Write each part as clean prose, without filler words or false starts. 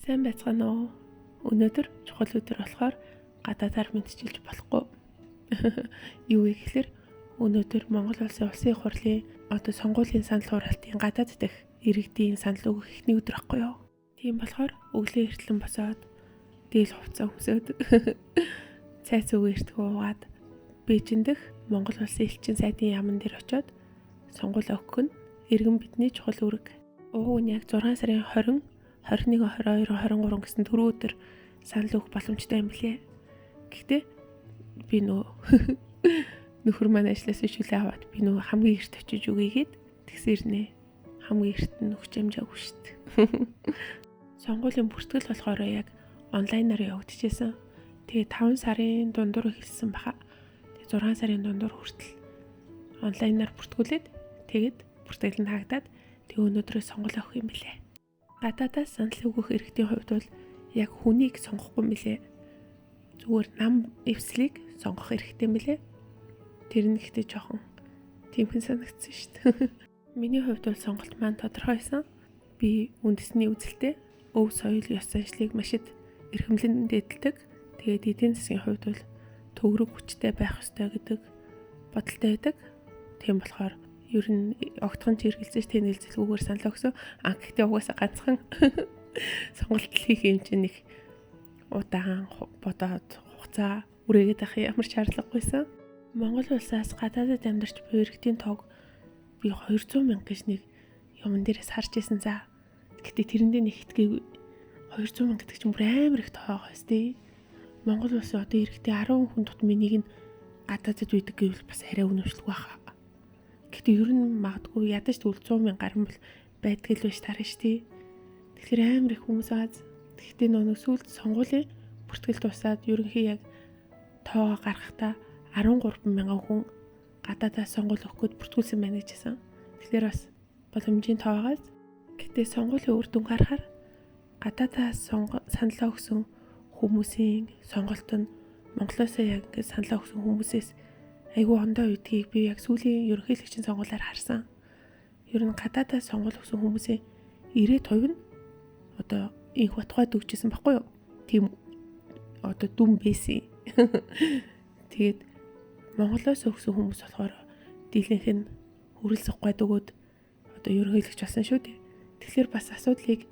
Сайн байцгаана уу? Өнөөдөр чухал өдөр болохоор гадаадаар мэдчилж болохгүй. Юу вэ гэхээр өнөөдөр Монгол Улсын Улсын их хурлын одоо сонгуулийн санал хураалтын гадаад дах иргэдийн санал өгөх эхний өдөр байхгүй юу? Тийм болохоор өглөө эртлэн босоод дээл хувцас өмсөөд цай цүгэ эртгүү уугаад Бээжин дэх Монгол Улсын элчин сайдын яамн дээр очиод сонгуул өгөх нь иргэн бидний чухал үүрэг. Уг нь яг 6 сарын 20, 21, 22, 23 гэсэн дөрвөн өдөр санал өгөх боломжтой юм билээ. Гэхдээ би нөө нөхөр маань ажлаас шүлээ аваад би нөө хамгийн эрт очиж өгье гээд тэгсэн ирнэ. Хамгийн эрт нь өгч амжаагүй шүү дээ. Сонгуулийн бүртгэл болохоор яг онлайнаар явагдчихсэн. Тэгээ 5 сарын дундуур эхэлсэн баха. Тэгээ 6 сарын дундуур хүртэл онлайнаар бүртгүүлээд тэгээд бүртгэл нь хаагдаад тэгээ өнөөдрөө сонгуул авах юм билээ. Гадаадаас санал өгөх иргэдийн хувьд бол яг хүнийг сонгохгүй юм билээ. Зүгээр нам эвслийг сонгох эрхтэй юм билээ. Тэр нь гэхдээ жоохон тэмхэн санагдсан шүү дээ. Миний хувьд бол сонголт маань тодорхой байсан. Би үндэсний үзэлтэй өв соёл ёс заншлыг маш их эрхэмлэн дээдэлдэг. Тэгээд эдийн засгийн хувьд бол төгрөг хүчтэй байх ёстой гэдэг бодолтой байдаг. Тийм болохоор ер нь огтхон ч эргэлзэж тэнэлзэлгүйгээр санал өгсөн. А гэхдээ угаасаа ганцхан сонголт хийх юм чинь нэг удаан бодоод хугацаа үрээгээд байх ямар шаардлагагүйсэн. Монгол улсаас гадаадад амьдарч буй иргэдийн тоог би 200 мянга гэж нэг юмн дээрээс харж исэн за. Гэхдээ тэрэндээ нэг итгээгүй. 200 мянга гэдэг чинь бүр амар их тоо байгаа сте. Монгол улсын одоо иргэдийн 10 хүн тутмын нэг нь гадаадад байдаг гэвэл бас арай үнэмшлэг байхаа. Гэхдээ ер нь магадгүй ядаж тэгвэл 100 мянга гарсан бол байдаг л байж таарна шүү дээ. Тэгэхээр амар их хүмүүс байгаа. Тэгэхдээ нөгөө сүүлд сонгуулийн бүртгэл дуусаад ерөнхий яг тоогоо гаргахдаа 13 мянган хүн гадаадаас сонгуул өгөх гээд бүртгүүлсэн байна гэж хэлсэн. Тэгэхээр бас боломжийн тоо байгаас. Гэтэ сонгуулийн үр дүн гарахаар гадаадаас саналаа өгсөн хүмүүсийн сонголт нь Монголоосоо яг ингээд саналаа өгсөн хүмүүсээс айгүй ондоо байдгийг би яг сүүлийн ерөнхийлөгчийн сонгуулиар харсан. Ер нь гадаадаас сонгуул өгсөн хүмүүсийн 90% нь одоо инх батугайд өгчээсэн баггүй юу? Тийм одоо дүн байсан. Тэгээд Монголоос өгсөн хүмүүс болохоор дийлэнх нь хүрэл суггайд өгөөд одоо ерөнхийлөгч болсон шүү дээ. Тэгэхээр бас асуудлыг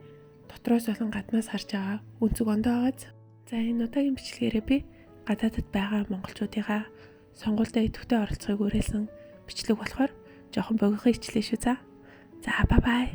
дотроос болон гаднаас харж байгаа өнцөг ондоо байгааз. За энэ удаагийн бичлэгээрээ би гадаадад байгаа монголчуудыгаа сонгуультай идэвхтэй оролцохыг уриалсан бичлэг болохоор жоохон богинохон ичлээ шүү за. За бай бай.